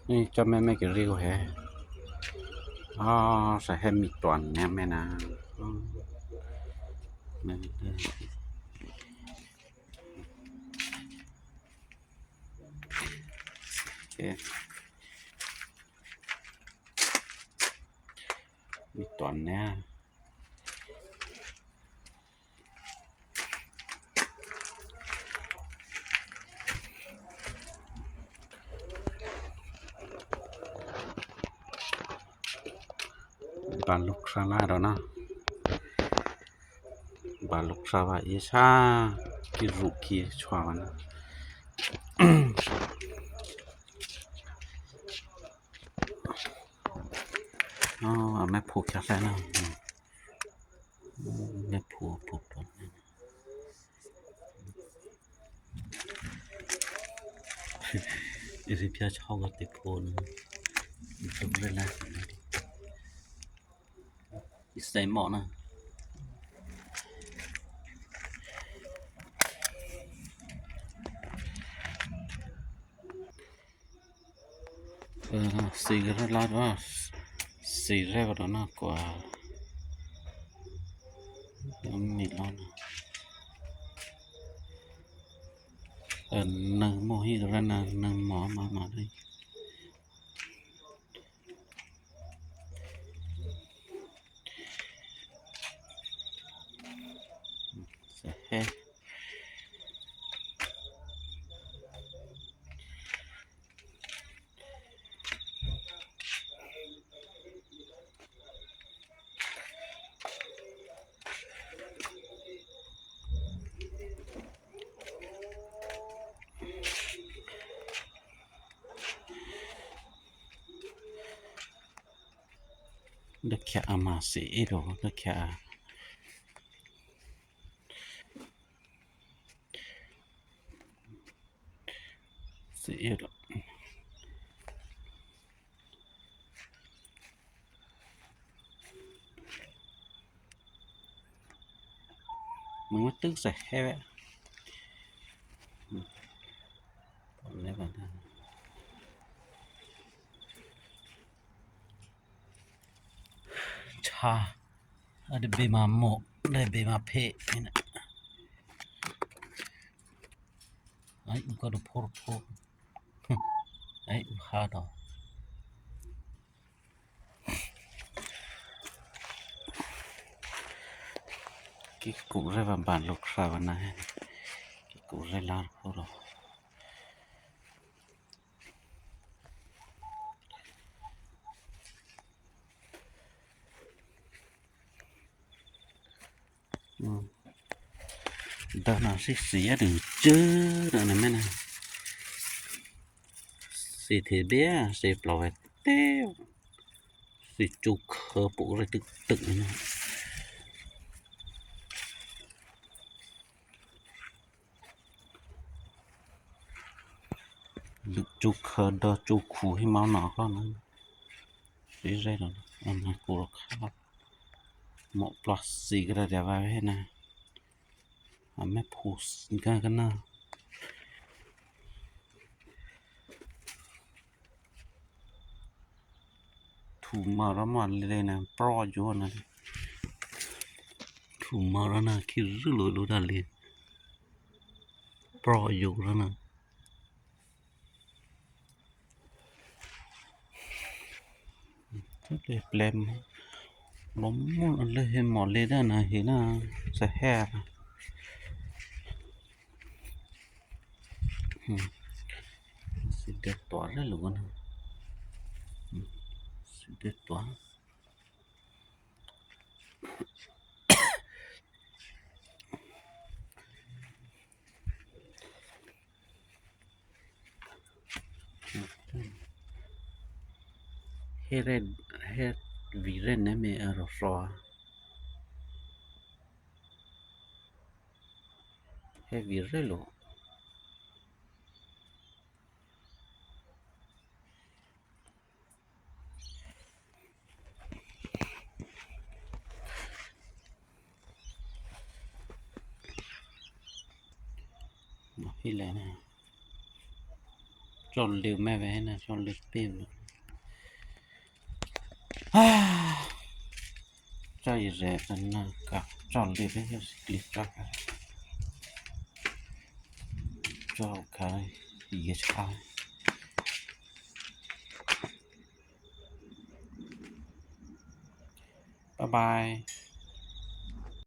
ນີ້ເຈົ້າແມ່ນແມ່ກິລິວແຮ. ອໍ ສະແຮມີຕອນແນມແມ່ນາ. ອືມ ໂອເຄ ມີຕອນແນມ. ບາລຸກຊາລາດອນນະ ບາລຸກຊາວາເອຊາ ກິລຸກິຊວາວານະ. ອໍ ແມ່ຜູກຈັກແລ້ວນະ ແມ່ຜູກ ຜູກ ເອເຊຍເຈົ້າກໍຕິໂພນ ໃສ່ໝໍ້ນະ. ເອີ ສີລາດວ່າ ສີແລກກໍຕ້ອງໜ້າກວ່າ ຍັງມີລາດ ເອີ ໜຶ່ງໝໍ້ຮີດແລ້ວນະ ໜຶ່ງໝໍ້ມາ ມາເລີຍ. ເດີແຄອາມາເຊເອໂດ ເດີແຄອາ ເຊເອໂດ. ມຶງມາຕຶກໃສ່ແຮະ ຊາ ອາດເບມາໂມ ເດເບມາເພ ນີ້ນະ ໄອອຸກາໂດໂພໂພ ໄອອຸຮາໂດ. ກິກຸເຣວະບານລູກສາວນາ ກິກຸເຣລາໂຄໂລ ອືມ ດານາຊິເສຍດຶງເຈີ ດານາແມ່ນ ເສເທເບຍ ເສປລາວແວເຕວ ຊິຈູເຄີປຸກເຣຕຶກຕຶກນີ້ນະ ດຸກຈູເຄີເດີ ຈູຄູໃຫ້ເມົາໜໍກອນນະ ຊິເຣລະ ອັນນັ້ນກູລະຄາ ເໝາະປລາສຕິກກະດາດວາເວນະ ອາແມ່ພູສກາກັນນະ. ທູມາຣະມາເລນະ ປຣໍຢູ່ນະ ທູມາຣະນາຄິຣືໂລໂລດາເລ ປຣໍຢູ່ລະນະ ເລແປມ ລົມມຸນເລເຮມໍເລດານະ ເຮນາ ສະແຮ ອືມ ຊິເດັດຕົວເລີຍລູກນະ ອືມ ຊິເດັດຕົວ ເຮເຣ ເຮວີເຣນແນເມອາໂຣຊອ ເຮວີເຣໂລ ມາພີ້ແລ້ວນະ. Cho lượt mẹ về nè, cho lượt tim nè. À, cho gì rẻ ăn nè, cả cho lượt với cái clip cho cả. Cho cái gì sao? Bye bye.